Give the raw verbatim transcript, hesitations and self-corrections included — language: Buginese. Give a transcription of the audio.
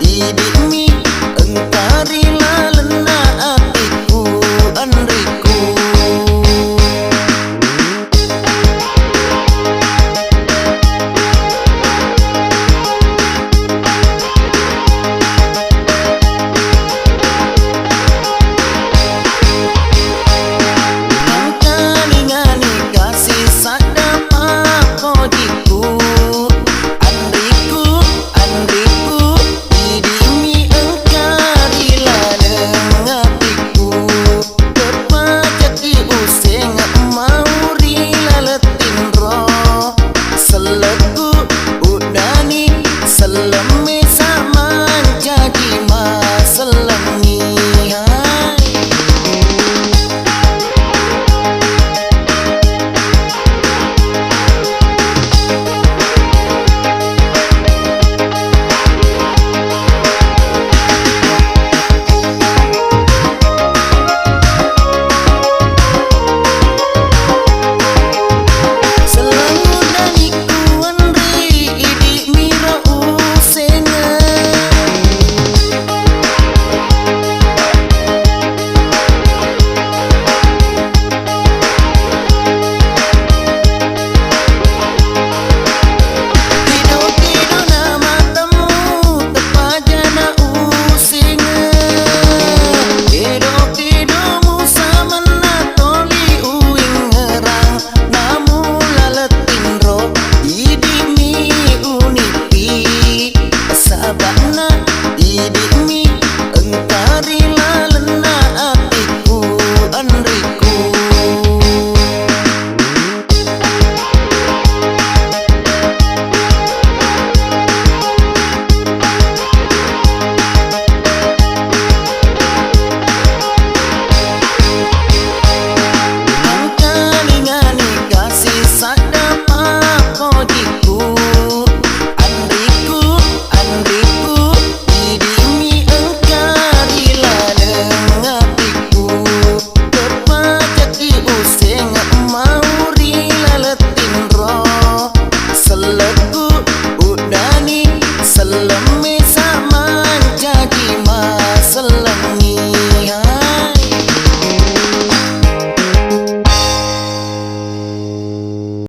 Idi'mi engka ri lalenna atikku, anrikku. Engkalingani kasi sadda pappojikku, anrikku, anrikku, idi'mi engka ri laleng atikku. Teppa jaki useng mau ri laleng tinro. Sellekku uddani sellemme samancaji masellengngi hai. Sellengngu danikku enri, idi'miro usengeng. Tido-tidona matemmu, tepajana usingeng. Tido-tidomu samenna toli uwingngerang, namu laleng tinro, idi'mi unippi. Saba'na idi'mi engka ri lalenna atikku, anrikku. Engkalingani kasi sadda pappojikku, anrikku, anrikku, idi'mi engka ri laleng atikku. Tepajaki useng mau ri laleng tinro. Sellekku uddani sellemme